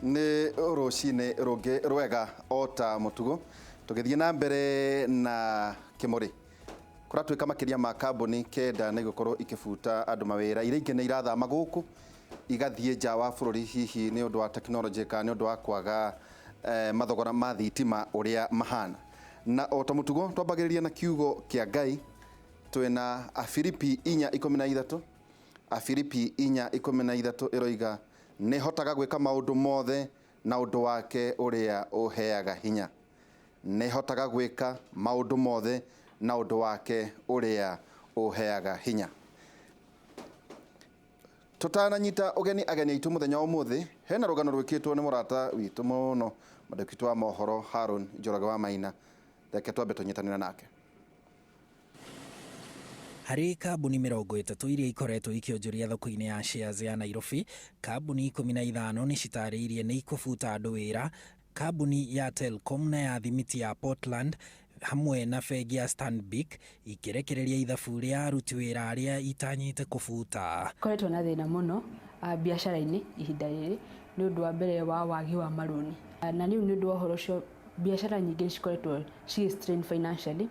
Nĩ rũcinĩ rũngĩ rwega o ta mũtugo tũgĩthiĩ na mbere na kĩmũrĩ. Kũratuĩka makĩria ma kambuni 9 nĩ gũkorwo ikĩbuta andũ mawĩra, iria ingĩ nĩ irathama gũkũ igathiĩ nja wa bũrũri, hihi nĩ ũndũ wa tekinoronjĩ kana nĩ ũndũ wa kwaga mathogora ma thitima ũrĩa mahana. Na o ta mũtugo twambagĩrĩria na kiugo kĩa Ngai. Twĩna Afilipi 4:13. Afilipi 4:13 ĩroiga, nĩ hotaga gwĩka maũndũ mothe na ũndũ wake ũrĩa ũheaga hinya. Nĩ hotaga gwĩka maũndũ mothe na ũndũ wake ũrĩa ũheaga hinya. Tũtananyita ũgeni ageni aitũ mũthenya wa ũmũthĩ, hena rũgano rwĩkĩtwo nĩ mũrata witũ mũno, mwandĩki witũ wa mohoro Harun Njoroge wa Maina. Reke twambe tũnyitanĩre nake. Harĩ kambuni 30 iria ikoretwo ikĩonjoria thoko-inĩ ya shares ya Nairobi, kambuni 15 nĩ citarĩirie nĩ ikũbuta andũ wĩra. Kambuni ya Telkom na ya thimiti ya Portland hamwe na bengi ya Stanbic ikĩrekereria ithabu rĩa aruti wĩra arĩa itanyĩte kũbuta. Koretwo na thĩna mũno biacara-inĩ ihinda rĩrĩ nĩ ũndũ wa mbere wa wagi wa marũni, na rĩu nĩ ũndũ wa ũhoro ũcio biacara nyingĩ nĩ cikoretwo cigĩ strain financially,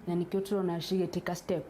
na nĩkĩo tũrona cigĩtĩka step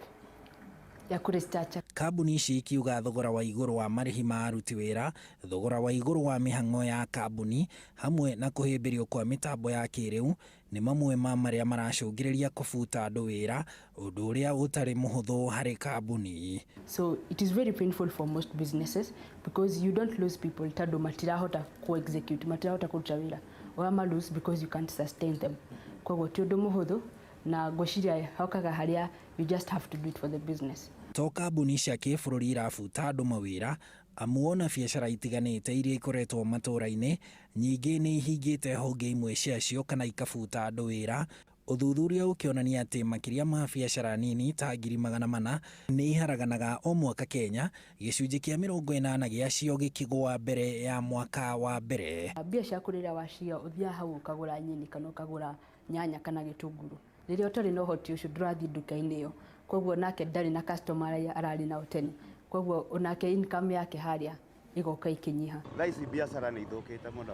ya kũ restructure. Kambuni ici ikiuga thogora wa igũrũ wa marĩhi ma aruti wĩra, thogora wa igũrũ wa mĩhang'o ya kambuni hamwe na kũhĩmbĩrio kwa mĩtambo ya kĩrĩu nĩ mamwe ma marĩa maracũngĩrĩria kũbuta andũ wĩra, ũndũ ũrĩa ũtarĩ mũhũthũ harĩ kambuni. So it is very painful for most businesses because you don't lose people tondũ matirahota ku execute, matirahota kũruta wĩra. Ũrama lose because you can't sustain them. Koguo ti ũndũ mũhũthũ, na ngwĩciria hokaga harĩa you just have to do it for the business. To kambuni cia kĩbũrũri irabuta andũ mawĩra, amu ona biacara itiganĩte iria ikoretwo matũũra-inĩ nyingĩ nĩ ihingĩte honge imwe ciacio kana ikabuta andũ wĩra. Ũthuthuria ũkĩonania atĩ makĩria ma biacara nini ta 400,000 nĩ iharaganaga o mwaka Kenya, gĩcunjĩ kĩa 80 gĩacio gĩkĩgũa mbere ya mwaka wa mbere. Mbia ciaku rĩrĩa waciga ũthiaga hau ũkagũra nyeni kana ũkagũra nyanya kana gĩtũngũrũ. Rĩrĩa ũtarĩ na ũhoti ũcio ndũrathiĩ nduka-inĩ ĩyo, koguo nake ndarĩ na customer arĩa ararĩ nao tene, koguo onake income yake harĩa ĩgoka ĩkĩnyiha. Thaa ici biacara nĩ ithũkĩte mũno,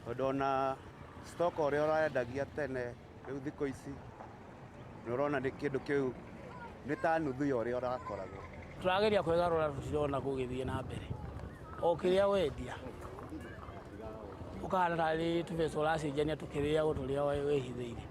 tondũ ona stock ũrĩa ũrendagia tene rĩu thikũ ici nĩ ũrona nĩ kĩndũ kĩu nĩ ta nuthu ya ũrĩa ũrakoragwo. Tũrageria kwĩgarũra, tũtirona gũgĩthiĩ na mbere. O kĩrĩa wendia ũkahana tarĩ tũbeca ũracenjania tũkĩrĩagwo tũrĩa wĩhithĩire.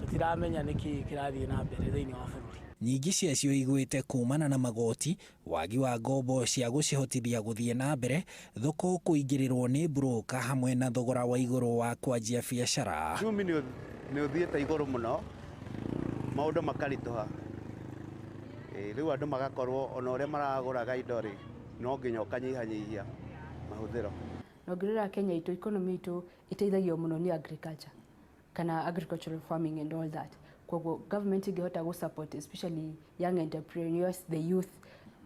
Tũtiramenya nĩkĩ kĩrathiĩ na mbere thĩinĩ wa bũrũri. Nyingĩ ciacio igwĩte kumana na magoti, wagi wa ngombo cia gũcihotithia gũthiĩ na mbere, thoko kũingĩrĩrwo nĩ broker hamwe na thogora wa igũrũ wa kwanjia biacara. Uchumi nĩ ũthiĩte igũrũ mũno, maũndũ makaritũha. Rĩu andũ magakorwo ona ũrĩa maragũraga indo rĩ, no nginya ũkanyihanyihia mahũthĩro. Na ũngĩrora Kenya itũ, economy itũ ĩteithagio mũno nĩ agriculture kana agricultural farming and all that. Koguo government ĩngĩhota gũ support especially young entrepreneurs, the youth,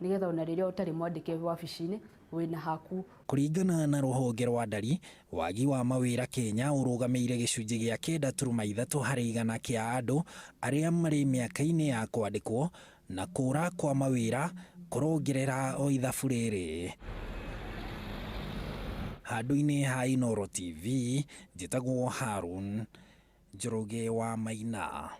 nĩgetha ona rĩrĩa ũtarĩ mwandĩke wabici-inĩ wĩna haku. Kũringana na rũhonge rwa ndari, wagi wa mawĩra Kenya ũrũgamĩire gĩcunjĩ gĩa 9.3% kĩa andũ arĩa marĩ mĩaka-inĩ ya kwandĩkwo, na kũra kwa mawĩra kũrongerera o ithabu rĩrĩ. Handũ-inĩ ha Inooro TV, njĩtagwo Harun Njoroge wa Maina.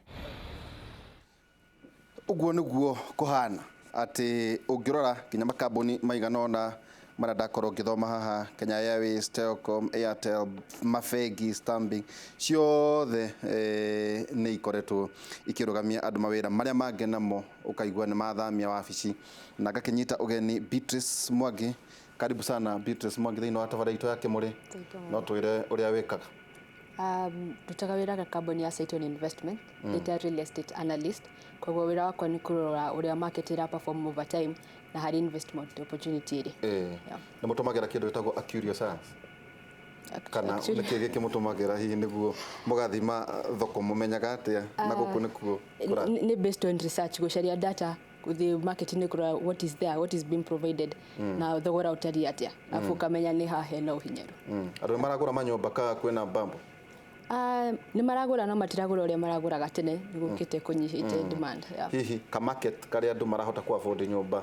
Ũguo nĩguo kũhana atĩ ũngĩrora nginya makambuni maigana ũna marĩa ndakorwo ngĩthoma haha, Kenya Airways, Telcom, Airtel, mabengi, Stanbic, ciothe nĩ ikoretwo ikĩrũgamia andũ mawĩra. Marĩa mangĩ namo ũkaigua nĩ mathamia wabici. Na ngakĩnyita ũgeni Beatrice Mwangi. Karibu sana Beatrice Mwangi thĩinĩ wa tabarĩra itũ ya Kĩmũrĩ. No twĩre ũrĩa wĩkaga. Ndutaga wĩra na kambuni ya Cytonn Investment, ndĩ real estate analyst. Koguo wĩra wakwa nĩ kũrora ũrĩa market ĩra perform over time na harĩ investment opportunity ĩrĩ. Nĩ mũtũmagĩra kĩndũ gĩtagwo actuarial science? Kana nĩkĩ gĩkĩ mũtũmagĩra hihi nĩguo mũgathima thoko, mũmenyaga atĩa na gũkũ nĩkuo kũrathiĩ? Nĩ based on research, gũcaria data, gũthiĩ market-inĩ kũrora what is there, what is being provided na thogora ũtariĩ atĩa, arabu ũkamenya nĩ ha hena ũhinyaru. Andũ nĩ maragũra manyũmba kana kwĩna bambo? Nĩ maragũra no matiragũra ũrĩa maragũraga tene, nĩ gũkĩte kũnyihĩte demand. Hihi ka market karĩa andũ marahota ku afford nyũmba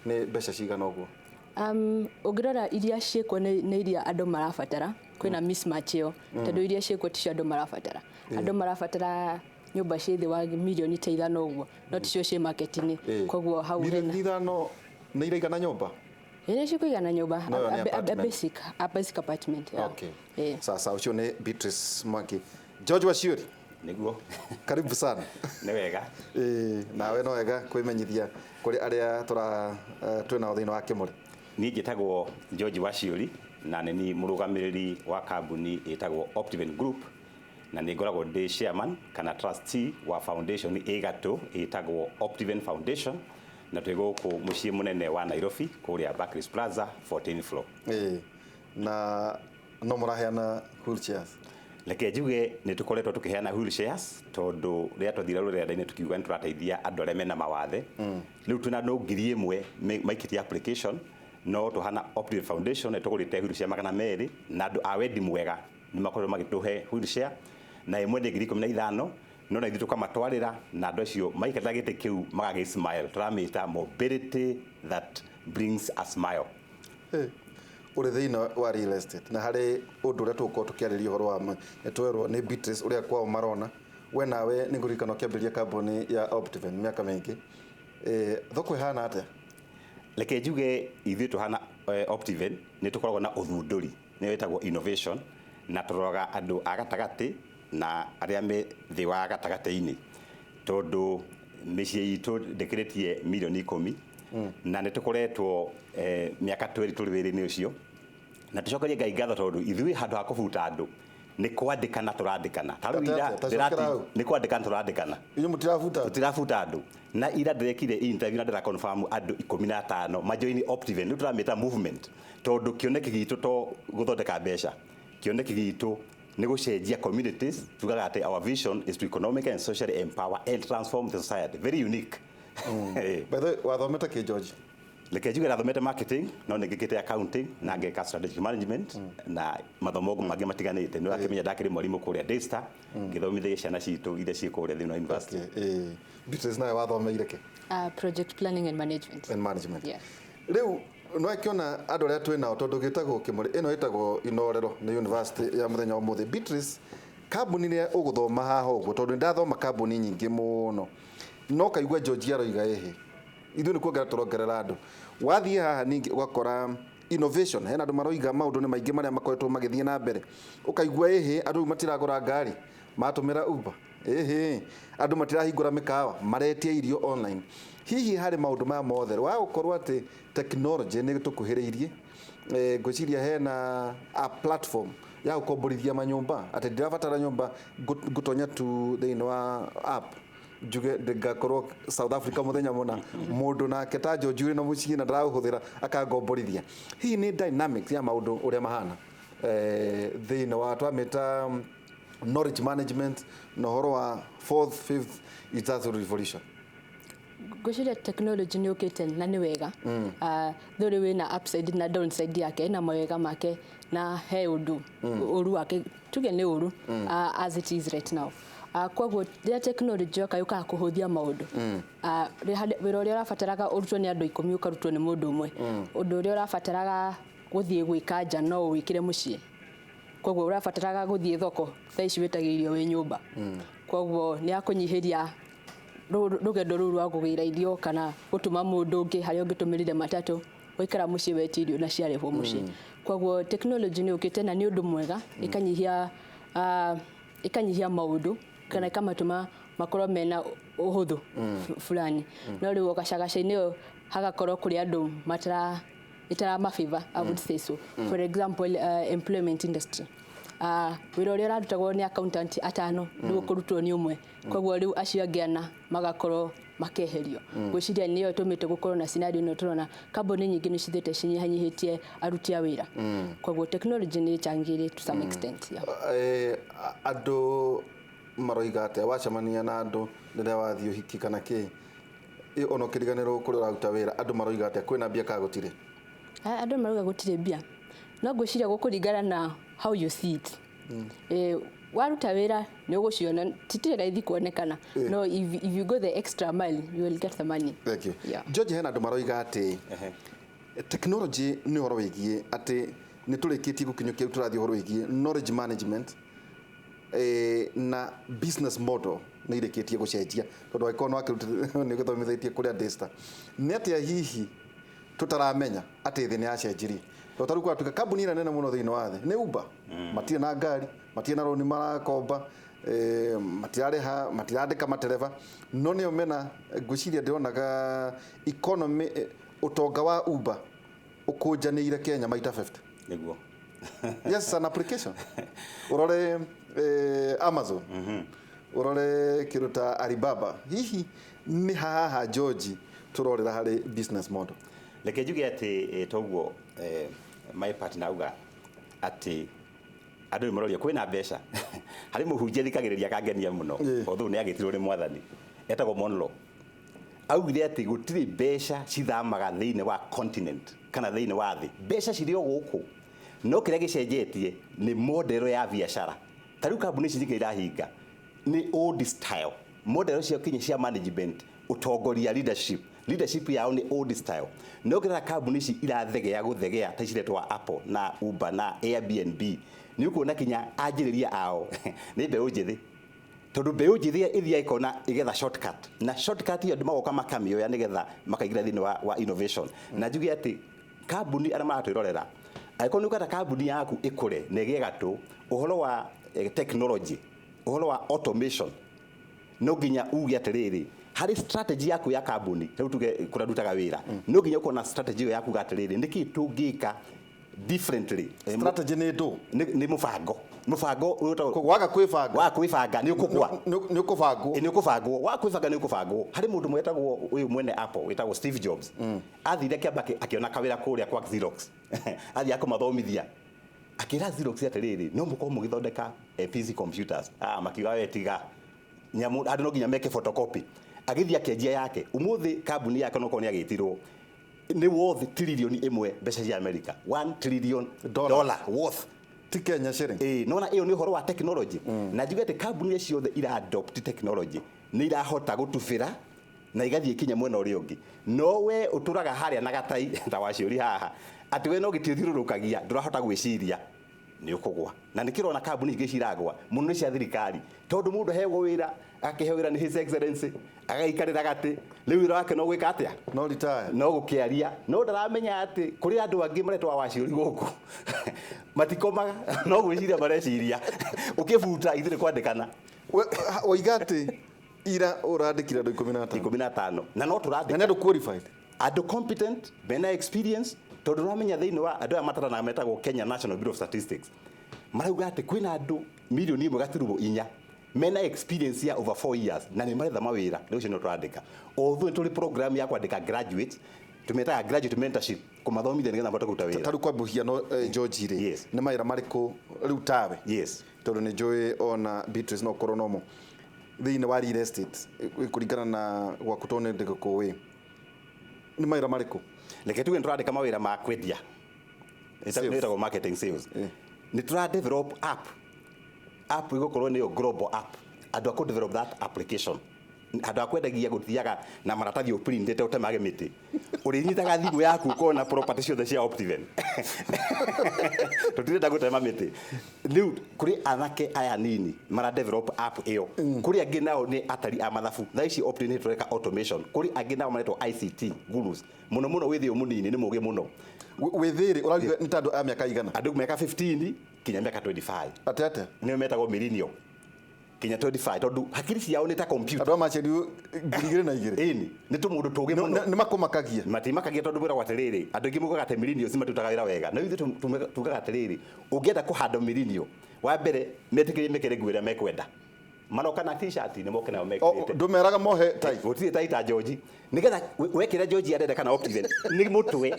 nĩ mbeca cigana ũguo? Ũngĩrora iria ciĩkuo nĩ iria andũ marabatara, kwĩna mismatch ĩyo, tondũ iria ciĩkuo ticio andũ marabatara. Andũ marabatara nyũmba ciĩ thĩ wa mirioni ta 5 ũguo, no ticio ciĩ market-inĩ. Koguo hau Mirioni 5 nĩ iraigana nyũmba? Ĩ, nĩ cikũigana nyũmba. No ĩyo nĩ A apartment. basic apartment, yeah. Okay. Ĩ. Sasa ũcio nĩ Beatrice Mwangi. George Wachiuri. Nĩguo. Karibu sana. Nĩ wega. Ĩ, nawe no wega kwĩmenyithia kũrĩ arĩa twĩ nao thĩinĩ wa Kĩmũrĩ. Niĩ njĩtagwo George Wachiuri na nĩ niĩ mũrũgamĩrĩri wa kambuni ĩtagwo Optiven Group, na nĩ ngoragwo ndĩ chairman kana trustee wa foundation ĩ gatũ ĩtagwo Optiven Foundation, na twĩ gũkũ mũciĩ mũnene wa Nairobi kũrĩa Barclays Plaza 14th floor. Ĩ, na no mũraheana wheelchairs? Reke njuge nĩ tũkoretwo tũkĩheana wheelchairs tondũ rĩrĩa twathire rũrenda-inĩ tũkiuga nĩ tũrateithia andũ arĩa mena mawathe. Rĩu twĩna andũ 1000 maikĩtie application, no tũhana Optiven Foundation nĩ tũgũrĩte wheelchair 200, na andũ a wendi mwega nĩ makoretwo magĩtũhe wheelchair, na ĩmwe nĩ 15,000, no na ithuĩ tũkamatwarĩra, na andũ acio maikarĩra gĩtĩ kĩu magagĩ smile. Tũramĩta mobility that brings a smile. Ũrĩ thĩinĩ wa real estate, na harĩ ũndũ ũrĩa tũgũkorwo tũkĩarĩria ũhoro wa nĩ twerwo nĩ Beatrice ũrĩa kwao marona. We nawe nĩ ngũririkana ũkĩambĩrĩria kambuni ya Optiven mĩaka mĩingĩ. Thoko ĩhana atĩa? Reke njuge ithuĩ tũhana Optiven nĩ tũkoragwo na ũthundũri, nĩyo ĩtagwo innovation, na tũroraga andũ a gatagatĩ na arĩa me thĩ wa gatagatĩ-inĩ, tondũ mĩciĩ itũ ndĩkĩrĩtie mirioni 10, na nĩ tũkoretwo mĩaka 20 tũrĩ wĩra-inĩ ũcio, na tũcokerie Ngai ngatho tondũ ithuĩ handũ ha kũbuta andũ nĩ kwandĩkana tũrandĩkana. Ta rĩu ira Atĩa, atĩa, ta cokera hau. nĩ kwandĩkana tũrandĩkana. Inyuĩ mũtirabuta? Tũtirabuta andũ. Na ira ndĩrekire interview na ndĩra confirm andũ 15 majoini Optiven. Rĩu tũramĩta movement tondũ kĩoneki gitũ to gũthondeka mbeca, kĩoneki gitũ nĩ gũcenjia communities. Tugaga atĩ our vision is to economically and socially empower and transform the society. Very unique. By the way, wathomete kĩ, George? Reke njuge ndathomete marketing, no nĩ ngĩkĩte accounting na ngeka strategic management na mathomo mangĩ matiganĩte. Nĩ ũrakĩmenya ndakĩrĩ mwarimũ kũrĩa Daystar, ngĩthomithagia ciana citũ iria ciĩ kũrĩa thĩinĩ wa university. Okay, Beatrice, nawe wathomeire kĩ? Project planning and management. And management. Yeah. Rĩu no akĩona andũ arĩa twĩ nao tondũ gĩtagwo Kĩmũrĩ, ĩno ĩtagwo Inorero nĩ university ya mũthenya wa ũmũthĩ. Beatrice, kambuni ĩrĩa ũgũthoma haha ũguo, tondũ nĩndathoma kambuni nyingĩ mũno, no kaigua George aroiga ĩhĩ, ithuĩ nĩ kuongerera tũrongerera andũ. Wathiĩ haha ningĩ ũgakora innovation, hena andũ maroiga maũndũ nĩ maingĩ marĩa makoretwo magĩthiĩ na mbere. Ũkaigua ĩhĩ, andũ rĩu matiragũra ngari, matũmĩra Uber. Ĩhĩ, andũ matirahingũra mĩkawa, maretia irio online. Hihi harĩ maũndũ maya mothe, wa gũkorwo atĩ technology nĩ tũkuhĩrĩirie, ngwĩciria hena a platform ya gũkomborithia manyũmba, atĩ ndirabatara nyũmba, ngũtonya tu thĩinĩ wa app njuge ngakorwo South Africa mũthenya mũna, mũndũ nake ta George ũrĩ na mũciĩ na ndaraũhũthĩra akangomborithia. Hihi nĩ dynamics ya maũndũ ũrĩa mahana thĩinĩ wa twamĩta knowledge management na ũhoro wa fourth, fifth industrial revolution. Ngwĩciria technology nĩ ũkĩte na nĩ wega. Though rĩu ĩna upside na downside yake, ĩna mawega make na he ũndũ ũru wake, tuge nĩ ũru, as it is right now. Koguo rĩrĩa technology yoka yũkaga kũhũthia maũndũ. Wĩra ũrĩa ũrabataraga ũrutwo nĩ andũ 10 ũkarutwo nĩ mũndũ ũmwe. Ũndũ ũrĩa ũrabataraga gũthiĩ gwĩka nja no ũwĩkĩre mũciĩ. Koguo ũrabataraga gũthiĩ thoko, thaa ici wĩtagia irio wĩ nyũmba. Koguo nĩ yakũnyihĩria rũgendo rũu rwa kũgĩra irio kana gũtũma mũndũ ũngĩ harĩa ũngĩtũmĩrire matatũ, waikara mũciĩ wetia irio na ciarehwo mũciĩ. Koguo technology nĩ yũkĩte na nĩ ũndũ mwega, ĩkanyihia maũndũ kana ĩkamatũma makorwo mena ũhũthũ fulani. No rĩu gacagaca-inĩ ĩyo hagakorwo kũrĩ andũ matara ĩtaramabĩva, I would say so. For example, employment industry. Wĩra ũrĩa ũrarutagwo nĩ accountant 5 rĩu ũkũrutwo nĩ ũmwe. Koguo rĩu acio angĩ 4 magakorwo makeherio. Ngwĩciria nĩyo ĩtũmĩte gũkorwo na scenario ĩno tũrona kambuni nyingĩ nĩ cithiĩte cinyihanyihĩtie aruti a wĩra. Koguo technology nĩ ĩchangĩire to some extent. Yeah. Andũ maroiga atĩa wacemania na andũ rĩrĩa wathiĩ ũhiki kana kĩ, ona ũkĩriganĩrwo kũrĩa ũraruta wĩra, andũ maroiga atĩa, kwĩna mbia kana gũtirĩ? Andũ marauga gũtirĩ mbia, no ngwĩciria gũkũringana na how you see it. Waruta wĩra nĩ ũgũciona, ti raithi kuonekana, no if you go the extra mile you will get the money. Thank you. Yeah. George, hena andũ maroiga atĩ Technology nĩ ũhoro wĩgiĩ atĩ nĩ tũrĩkĩtie gũkinyũkia rĩu tũrathiĩ ũhoro wĩgiĩ knowledge management na business model nĩ irĩkĩtie gũcenjia, tondũ angĩkorwo nĩ ũgĩthomithĩtie kũrĩa Daystar, nĩ atĩa hihi tũtaramenya atĩ thĩ nĩ yacenjirie? Tondũ ta rĩu kũratuĩka kambuni ĩrĩa nene mũno thĩinĩ wa thĩ nĩ Uber. Matirĩ na ngari, matirĩ na roni marakomba, matirarĩha, matirandĩka matereba, no nĩo mena, ngwĩciria ndĩronaga economy, ũtonga wa Uber ũkũnjanĩire Kenya maita 50. Nĩguo. Yes, an application. Ũrore Amazon, ũrore kĩndũ ta Alibaba. Hihi nĩ haha George tũrorera harĩ business model? Reke njuge atĩ toguo my partner auga atĩ andũ nĩ maroria kwĩna mbeca. Harĩ mũhunjia thikagĩrĩria akangenia mũno, although nĩ agĩtirwo nĩ mwathani, etagwo Monlo. Augire atĩ gũtirĩ mbeca cithamaga thĩinĩ wa continent kana thĩinĩ wa thĩ, mbeca cirĩ o gũkũ, no kĩrĩa gĩcenjetie nĩ model ya biacara. Ta rĩu kambuni ici nyingĩ irahinga nĩ old style model cio kinya cia management, ũtongoria, leadership yao nĩ old style. No kĩrĩa kambuni ici irathegea gũthegea ta ici Apple na Uber na Airbnb, nĩ ũkuona kinya anjĩrĩria ao nĩ mbeũ njĩthĩ, tondũ mbeũ njĩthĩ ĩthiaga ĩkona ĩgetha shortcut, na shortcut ĩyo andũ magoka makamĩoya nĩgetha makaingĩra thĩinĩ wa innovation. Na njuge atĩ kambuni arĩa maratwĩrorera, angĩkorwo nĩ ũkwenda kambuni yaku ĩkũre na ĩgĩe gatũ ũhoro wa technology, ũhoro wa automation, no nginya uge atĩrĩrĩ harĩ strategy yaku ya kambuni. Rĩu tuge kũrĩa ndutaga wĩra, no nginya ũkorwo na strategy ĩyo yaku, atĩrĩrĩ, nĩkĩ tũngĩka differently? Strategy nĩ ndũ? Nĩ mũbango ũyũ. Waga kwĩbanga. Waga kwĩbanga nĩ ũkũgwa. Nĩ ũkũbangwo. Nĩ ũkũbangwo. Waga kwĩbanga nĩ ũkũbangwo. Harĩ mũndũ mwetagwo ũyũ mwene Apple wĩtagwo Steve Jobs. Athire kĩamba akĩona kawĩra kũrĩa kwa Xerox, athiĩ akũmathomithia, akĩra Xerox atĩrĩrĩ, no mũkorwo mũgĩthondeka PC computers. Makiuga we tiga nyamũ, andũ no nginya meke photocopy. Agĩthiĩ akĩanjia yake. Ũmũthĩ kambuni yake nokorwo nĩ agĩtirwo nĩ worth 1 trillion mbeca cia America, 1 trillion dollar worth. Ti Kenya shilling. Ĩĩ, nona ĩyo nĩ ũhoro wa technology. Na njuge atĩ kambuni iria ciothe ira adopt technology nĩ irahota gũtubĩra na igathiĩ kinya mwena ũrĩa ũngĩ. No we ũtũraga harĩa na gatai ta waciũri haha atĩ we no gĩtĩ ũthiũrũrũkagia, ndũrahota gwĩciria, nĩ ũkũgwa. Na nĩ kĩrona kambuni ingĩ ciragwa mũno nĩ cia thirikari, tondũ mũndũ aheagwo wĩra, akĩheo wĩra nĩ His Excellency, agaikarĩra gatĩ. Rĩu wĩra wake no gwĩka atĩa? No retire. No gũkĩaria, no ndaramenya atĩ kũrĩ andũ angĩ maretwo waciũri gũkũ matikomaga, no gwĩciria mareciria ũkĩbuta ithuĩ nĩ kwandĩkana. Waiga atĩ ira ũrandĩkire andũ 15? 15, na no Na tũrandĩka. Nĩ andũ qualified? Andũ competent mena experience, tondũ ũramenya thĩinĩ wa andũ aya mataranaga metagwo Kenya National Bureau of Statistics marauga atĩ kwĩna andũ 1.4 million mena experience ya over 4 years na nĩ maretha mawĩra. Rĩu ũcio nĩ tũrandĩka. Although nĩ tũrĩ program ya kwandĩka graduates, tũmetaga graduate mentorship, kũmathomithia nĩgetha mahote kũruta wĩra. Ta rĩu kwa mũhiano, George rĩ, nĩ mawĩra marĩkũ rĩu tawe, tondũ nĩ njũĩ ona Beatrice no ũkorwo nomo thĩinĩ wa real estate, kũringana na gwaku, tondũ nĩ ndĩgũkũĩ, nĩ mawĩra marĩkũ? Reke tuge nĩ tũrandĩka mawĩra ma kwendia. Sales. Nĩtagwo marketing sales. Nĩ tũra develop app ĩgũkorwo nĩyo global app, andũ a kũ develop that application, andũ a kwendagia gũthiaga na maratathi ũprintĩte ũtemage mĩtĩ, ũrĩnyitaga thimũ yaku ũkona property ciothe cia Optiven. Tũtirenda gũtema mĩtĩ. Rĩu kũrĩ anake aya nini mara develop app ĩyo, kũrĩ angĩ nao nĩ atari a mathabu. Thaa ici Optiven nĩ tũreka automation. Kũrĩ angĩ nao maretwo ICT gurus mũno mũno. Wĩthĩ ũyũ mũnini nĩ mũgĩ mũno. Wĩthĩ rĩ, ũrauga nĩ ta andũ a mĩaka igana? Andũ mĩaka 15 kinya mĩaka 25. Atĩ atĩa? Nĩo metagwo millennial, kinya 25, tondũ hakiri ciao nĩ ta computer. Andũ a maciarirwo 2002? Ĩni, nĩ tũmũndũ tũgĩ mũno. Nĩ makũmakagia? Matimakagia, tondũ mwĩragwo atĩrĩrĩ, andũ aingĩ mugaga atĩ millennials matirutaga wĩra wega, no ithuĩ tugaga atĩrĩrĩ, ũngĩenda kũhanda millennial, wa mbere metĩkĩrie mekĩre nguo ĩrĩa mekwenda. Maroka na T-shirt, nĩ moke nayo mekĩrĩte. Ndũmeraga mohe tai? Gũtirĩ tai ta George, nĩgetha wekĩra George arenda kana Optiven nĩ mũtwe,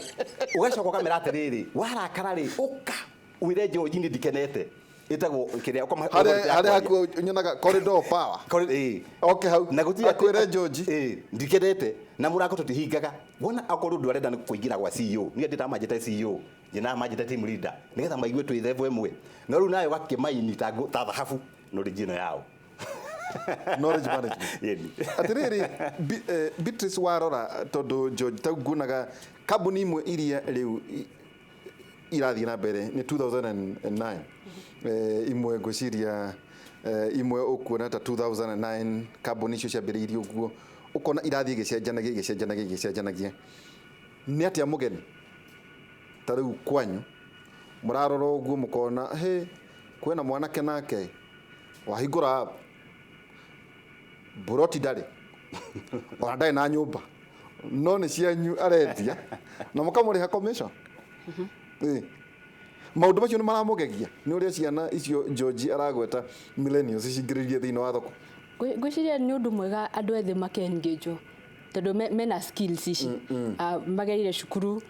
ũgacoka ũkamera atĩrĩrĩ, warakara rĩ, ũka wĩre George nĩ ndikenete, ĩtagwo kĩrĩa ũkamahe. Harĩa haku nyonaga corridor power. Ĩĩ. Oke hau na gũtirĩ akwĩre George. Ĩĩ, ndikenete na mũrango tũtihingaga. Wona akorwo ũndũ arenda nĩ kũingĩra gwa CEO, niĩ ndĩramanjĩte CEO, njĩna manjĩte team leader, nĩgetha maigue twĩ level ĩmwe. No rĩu nawe ũgakĩmaini ta thahabu no original yao. Knowledge management. Yeni. Atiriri, Beatrice, warora tondu George tau nguonaga kambuni imwe iria riu irathiĩ na mbere nĩ 2009, imwe ngwĩciria, imwe ũkuona ta 2009 kambuni icio ciambĩrĩirie ũguo, ũkona irathiĩ igĩcenjanagia, igĩcenjanagia, igĩcenjanagia. Nĩ atĩa mũgeni ta rĩu kwanyu mũrarora ũguo mũkona hĩ kwĩna mwanake nake wahingũra app, buroti ndarĩ ona ndarĩ na nyũmba, no nĩ cianyu arendia na mũkamũrĩha commission? Maũndũ macio nĩ maramũgegia nĩ ũrĩa ciana icio George aragweta, millennials, cingĩrĩrie thĩinĩ wa thoko? Ngwĩciria nĩ ũndũ mwega andũ ethĩ makengĩnjwo tondũ mena skills ici. Magereire cukuru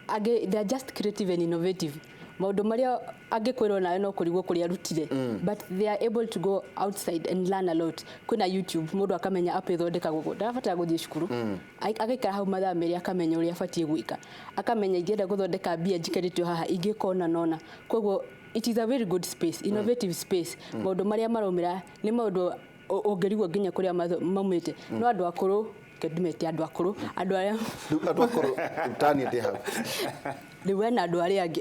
angĩ, they are just creative and innovative. Maũndũ marĩa angĩkwĩrwo nawe no kũrigwo kũrĩa arutire, but they are able to go outside and learn a lot. Kwĩna YouTube, mũndũ akamenya app ĩthondekagwo ũguo, ndarabatara gũthiĩ cukuru. Agaikara hau mathaa 2 akamenya ũrĩa abatiĩ gwĩka, akamenya ingĩenda gũthondeka mbia njikarĩte o haha ingĩka ũna nona. Koguo it is a very good space, innovative space. Maũndũ marĩa maraumĩra nĩ maũndũ ũngĩrigwo nginya kũrĩa maumĩte. No andũ akũrũ, reke ndimete andũ akũrũ, andũ arĩa Rĩu andũ akũrũ tani ndĩ hau. Rĩu we na andũ arĩa angĩ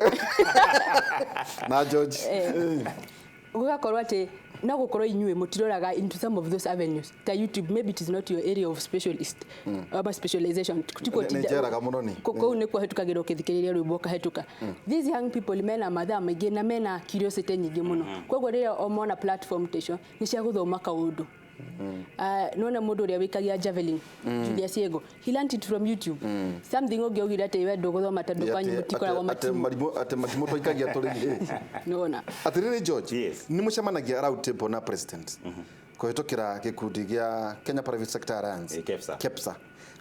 na George. Gũgakorwo atĩ no gũkorwo inyuĩ mũtiroraga into some of those avenues ta YouTube. Maybe it is not your area of specialist ama specialization. Tikuo Nĩ njeraga mũno ni. Kũu nĩ kũhetũkagĩrwo ũkĩthikĩrĩria rwĩmbo ũkahĩtũka. These young people mena mathaa maingĩ na mena curiosity nyingĩ mũno, koguo rĩrĩa o mona platform ta icio nĩ cia gũthoma kaũndũ. Nona mũndũ ũrĩa wĩikagia javelin, Julius Yego, he learned it from YouTube, something ũngĩ augire atĩ we ndũgũthoma tondũ kwanyu mũtikoragwo matimu. Marimũ atĩ matimũ twaikagia tũrĩ ihĩĩ. Nĩwona? Atĩrĩrĩ George, Yes. nĩ mũcemanagia round table na president kũhĩtũkĩra gĩkundi gĩa Kenya Private Sector Alliance? Eh, KEPSA. KEPSA.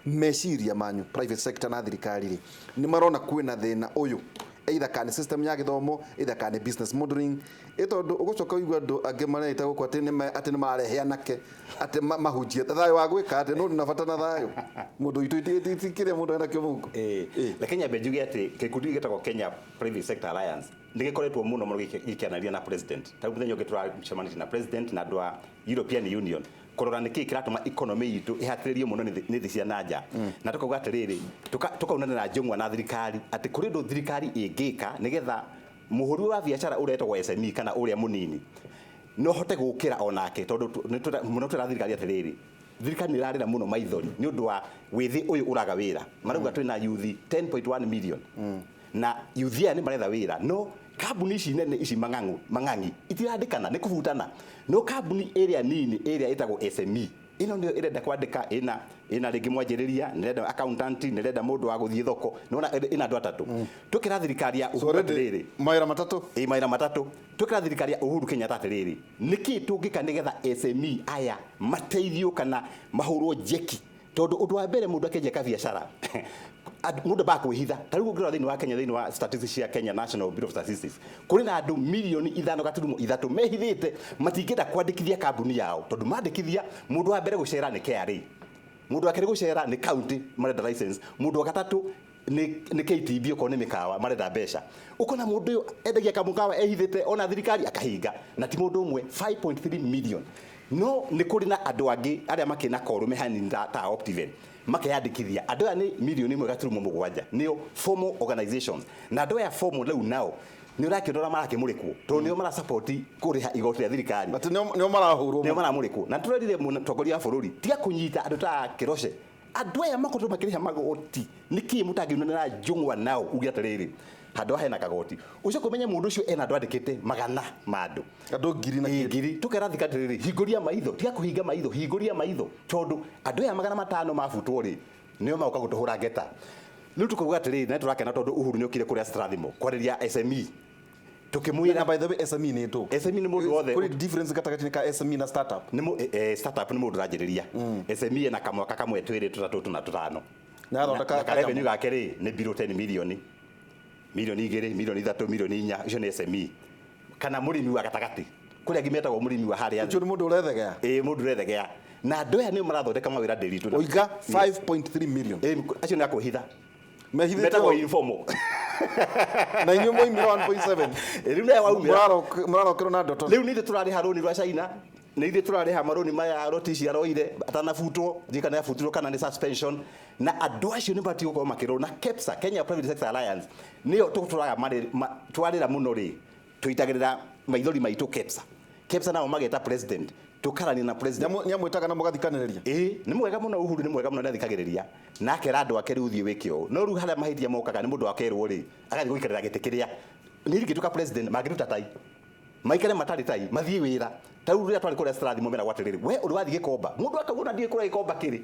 Meciria manyu, private sector na thirikari rĩ, nĩ marona kwĩna thĩna ũyũ, either kana nĩ system ya gĩthomo, either kana nĩ business modeling, ĩ tondũ ũgũcoka ũigua andũ angĩ mareita gũkũ atĩ nĩ mararehe anake atĩ mahunjie thayũ wa gwĩka atĩ no na bata na thayũ mũndũ witũ ti kĩrĩa mũndũ enakĩo mũhuko. Reke nyambe njuge atĩ gĩkundi gĩkĩ gĩtagwo Kenya Private Sector Alliance nĩ gĩkoretwo mũno mũno gĩkĩanaria na president. Ta rĩu mũthenya ũngĩ tũracemanĩtie na president na andũ a European Union kũrora nĩkĩĩ kĩratũma economy itũ ĩhatĩrĩrio mũno nĩ thĩ cia na nja, na tũkauga atĩrĩrĩ, tũkaunanĩra njũng'wa na thirikari atĩ kũrĩ ũndũ thirikari ĩngĩka nĩgetha mũhũri wa biacara ũrĩa wĩtagwo SME kana ũrĩa mũnini no hote gũkĩra onake, tondũ mũno twĩra thirikari atĩrĩrĩ, thirikari nĩ ĩrarĩra mũno maithori nĩ ũndũ wa wĩthĩ ũyũ ũraga wĩra. Marauga twĩna youth 10.1 million na youth aya nĩ maretha wĩra, no kambuni ici nene ici mang'ang'u mang'ang'i itirandĩkana, nĩ kũbutana, no kambuni ĩrĩa nini ĩrĩa ĩtagwo SME ĩno nĩyo ĩrenda kwandĩka, ĩna rĩngĩ mwanjĩrĩria, nĩ ĩrenda accountant, nĩ ĩrenda mũndũ wa gũthiĩ thoko, nĩwona ĩna andũ atatũ. Tũkĩra thirikari ya So Uhuru already atĩrĩrĩ, mawĩra matatũ. Ĩ mawĩra matatũ. Tũkĩra thirikari ya Uhuru Kenyatta atĩrĩrĩ, nĩkĩ tũngĩka nĩgetha SME aya mateithio kana mahũrwo njeki, tondũ ũndũ wa mbere mũndũ akĩanjia kabiacara mũndũ ambaga kwĩhitha. Ta rĩu ũngĩrora thĩinĩ wa Kenya, thĩinĩ wa statistics cia Kenya National Bureau of Statistics, kũrĩ na andũ 5.3 milioni mehithĩte, matingĩenda kwandĩkithia kambuni yao, tondũ mandĩkithia mũndũ wa mbere gũcera nĩ KRA, mũndũ wa kerĩ gũcera nĩ county marenda license, mũndũ wa gatatũ nĩ KTB okorwo nĩ mĩkawa marenda mbeca. Ũkona mũndũ ũyũ endagia kamũkawa ehithĩte ona thirikari akahinga, na ti mũndũ ũmwe, 5.3 million. No nĩ kũrĩ na andũ angĩ arĩa makĩna korũ mehanini ta Optiven makeyandĩkithia. Andũ aya nĩ 1.7 milioni, nĩo formal organizations, na andũ aya formal rĩu nao nĩ ũrakĩona ũrĩa marakĩmũrĩkwo, tondũ nĩo marasapoti kũrĩha igoti rĩa thirikari. Atĩ nĩo marahũrwo. Nĩo maramũrĩkwo, na tũrerire mũtongoria wa bũrũri tiga kũnyita andũ ta Kĩroce, andũ aya makoretwo makĩrĩha magoti, nĩkĩ mũtangĩunanĩra njũng'wa nao uge atĩrĩrĩ, handũ haha hena kagoti, ũcoke ũmenye mũndũ ũcio ena andũ andĩkĩte magana ma andũ. Andũ ngiri na Ĩ, kĩndũ. Ngiri. Tũkera thirikari atĩrĩrĩ, hingũria maitho, tiga kũhinga maitho, hingũria maitho, tondũ andũ aya 500 mabutwo rĩ, nĩo magoka gũtũhũra ngeta. Rĩu tũkauga atĩrĩrĩ, na nĩtũrakena tondũ Uhuru nĩokire kũrĩa Strathmore kwarĩria SME, tukimwira. Na by the way, SME nĩ ndũ? SME nĩ mũndũ wothe. Kũrĩ difference gatagatĩ ka SME na startup? Nĩ startup nĩ mũndũ ũranjĩrĩria. SME ena kamwaka kamwe, twĩrĩ, tũtatũ, tũna, tũtano. Na athondeka Na ka revenue gake rĩ nĩ below 10 milioni, 2 milioni, 3 milioni, 4 milioni, icio nĩ SME. Kana mũrĩmi wa gatagatĩ, kũrĩ angĩ metagwo mũrĩmi wa harĩa Ũcio thĩ. nĩ mũndũ ũrethegea. Ĩ, mũndũ ũrethegea, na andũ aya nĩo marathondeka mawĩra ndĩritũ. Oiga 5.3 million. Ĩ, acio nĩ akwĩhitha. Mehithĩte. Metagwo informal. Na inyuĩ mwoimire 1.7. Ĩ, rĩu nawe waumĩra. Mũrarokerwo na ndoto. Rĩu nithuĩ tũrarĩha rũni rwa China. Nĩ ithuĩ tũrarĩha marũni maya roti aroire atanabutwo, ndiũĩ kana nĩabutirwo kana nĩ suspension. Na andũ acio nĩ batiĩ gũkorwo makĩrorwo na KEPSA, Kenya Private Sector Alliance, nĩyo tũtũraga twarĩra mũno rĩ, tũitagĩrĩra maithori maitũ KEPSA. KEPSA nao mageta president, tũkarania na president. Nĩamwĩtaga na mũgathikanĩrĩria? Ĩĩ, nĩ mwega mũno. Uhuru nĩ mwega mũno, nĩathikagĩrĩria na akera andũ ake, rĩu thiĩ wĩke ũũ. No rĩu harĩa mahĩtia mokaga nĩ mũndũ akerwo rĩ, agathiĩ gũikarĩra gĩtĩ kĩrĩa niĩ ingĩtuĩka president mangĩruta tai, maikare matarĩ tai, mathiĩ wĩra. Ta rĩu rĩrĩa twarĩ kũrĩa Strathmore meragwo atĩrĩrĩ, we ũrĩ wathiĩ Gĩkomba, mũndũ akauga ona ndiũĩ kũrĩa Gĩkomba kĩrĩ.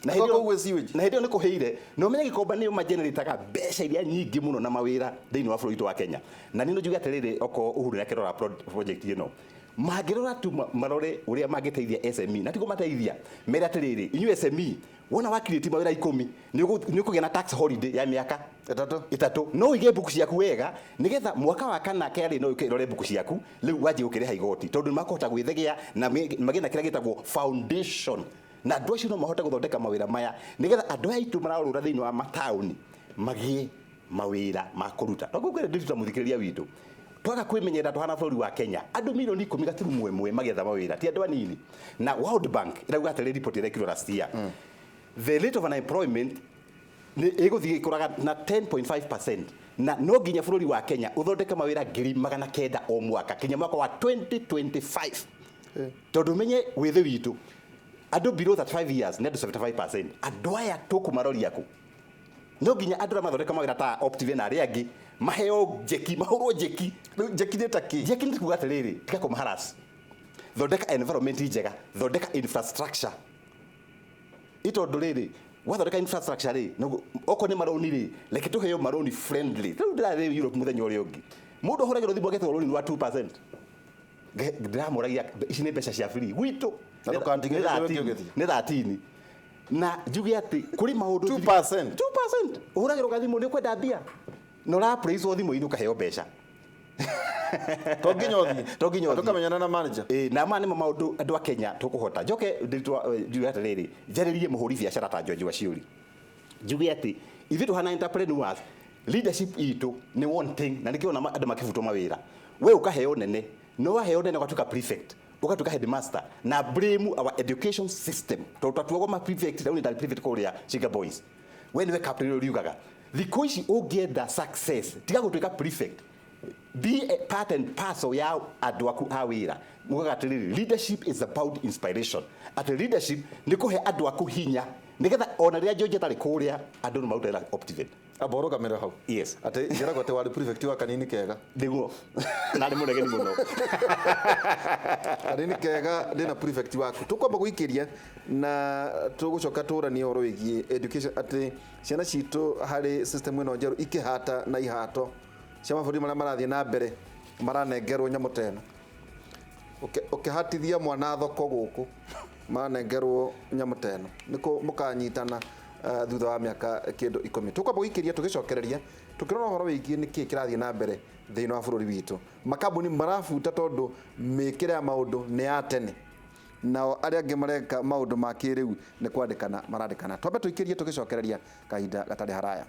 Na hĩndĩ kũu gwĩ sewage. Na hĩndĩ ĩyo nĩ kũhĩire na ũmenye Gĩkomba nĩyo magenerataga mbeca iria nyingĩ mũno na mawĩra thĩinĩ wa bũrũri witũ wa Kenya. Na niĩ no njuge atĩrĩrĩ, okorwo Uhuru nĩakĩrora project ĩno, mangĩrora tu marore ũrĩa mangĩteithia SME, na ti kũmateithia, mere atĩrĩrĩ, inyuĩ SME, wona wa create mawĩra 10, nĩ ũkũgĩa na tax holiday ya mĩaka 3. 3. No ũige mbuku ciaku wega nĩgetha mwaka wa kana kerĩ no ũke ũrore mbuku ciaku, rĩu wanjie gũkĩrĩha igoti, tondũ nĩ makũhota gwĩthegea na magĩe na kĩrĩa gĩtagwo foundation, na andũ acio no mahote gũthondeka mawĩra maya nĩgetha andũ aya aitũ mararũra thĩinĩ wa mataũni magĩe mawĩra ma kũruta. Tondũ ngwĩre ndĩruta mũthikĩrĩria witũ, twaga kwĩmenyerera tũhana bũrũri wa Kenya, andũ milioni 10.1 magĩetha mawĩra ti andũ anini. Na World Bank ĩrauga atĩrĩ, report ĩrĩa ĩrekirwo last year, the rate of unemployment nĩ ĩgũthiĩ ĩkũraga na 10.5%, na no nginya bũrũri wa Kenya ũthondeke mawĩra 900,000 o mwaka kinya mwaka wa 2025, tondũ ũmenye wĩthĩ witũ andũ below 35 years nĩ andũ 75%. Andũ aya tũkũmaroria kũ? No nginya andũ arĩa mathondeka mawĩra ta Optiven na arĩa angĩ maheo njeki, mahũrwo njeki. Rĩu njeki nĩ ta kĩ? Njeki nĩ kuga atĩrĩrĩ, tiga kũmaharas, thondeka environment njega, thondeka infrastructure, itondũ rĩrĩ wathondeka infrastructure rĩ, okorwo nĩ marũni rĩ, reke tũheo marũni friendly. Rĩu ndĩrarĩ Europe mũthenya ũrĩa ũngĩ, mũndũ ahũragĩrwo thimũ agetwo rũni rwa 2%. Ndĩramũragia, ici nĩ mbeca cia free gwitũ? Na ndũkandigie nĩ ũngĩ ũgĩthiĩ. Nĩ 13. Na njuge atĩ kũrĩ maũndũ 2%. 2%, ũhũragĩrwo gathimũ nĩ ũkwenda mbia na ũrapraiswo thimũ-inĩ ũkaheo mbeca. To nginya ũthiĩ. To nginya ũthiĩ. Tũkamenyana na manager. Ĩĩ, na maya nĩmo maũndũ andũ a Kenya tũkũhota. Njoke njuge atĩrĩrĩ, njarĩrie mũhũri biacara ta George Wachiuri, njuge atĩ ithuĩ tũhana entrepreneurs, leadership itũ nĩ one thing, na nĩkĩo ona andũ makĩbutwo mawĩra, we ũkaheo nene, no waheo nene ũgatuĩka prefect, ũgatuĩka headmaster. Na blame our education system, tondũ twatuagwo ma prefect. Rĩu nĩ ndarĩ prefect kũrĩa Chiga Boys, we nĩwe captain ũrĩa ũriugaga. Thikũ ici ũngĩenda success, tiga gũtuĩka prefect, be a part and parcel ya andũ aku a wĩra. Mugaga atĩrĩrĩ, leadership is about inspiration, atĩ leadership nĩ kũhe andũ aku hinya nĩgetha ona rĩrĩa George atarĩ kũrĩa, andũ nĩ maruta wĩra Optiven. Amba ũrũgamĩre hau. Yes. Atĩ njĩragwo atĩ warĩ prefect wa kanini kega. Nĩguo, narĩ mũregeni mũno. Kanini kega ndĩna prefect waku. Tũkwamba gũikĩria na tũgũcoka tũranie ũhoro wĩgiĩ education, atĩ ciana citũ harĩ system ĩno njerũ ikĩhata na ihato cia mabũrũri marĩa marathiĩ na mbere, maranengerwo nyamũ ta ĩno. Ũkĩhatithia mwana thoko gũkũ, maranengerwo nyamũ ta ĩno, nĩkũ mũkanyitana thutha wa mĩaka kĩndũ 10. Tũkwamba gũikĩria, tũgĩcokereria tũkĩrora ũhoro wĩgiĩ nĩkĩĩ kĩrathiĩ na mbere thĩinĩ wa bũrũri witũ. Makambuni marabuta tondũ mĩkĩre ya maũndũ nĩ ya tene, nao arĩa angĩ mareka maũndũ ma kĩrĩu nĩ kwandĩkana marandĩkana. Twambe tũikĩrie, tũgĩcokereria kahinda gatarĩ haraya.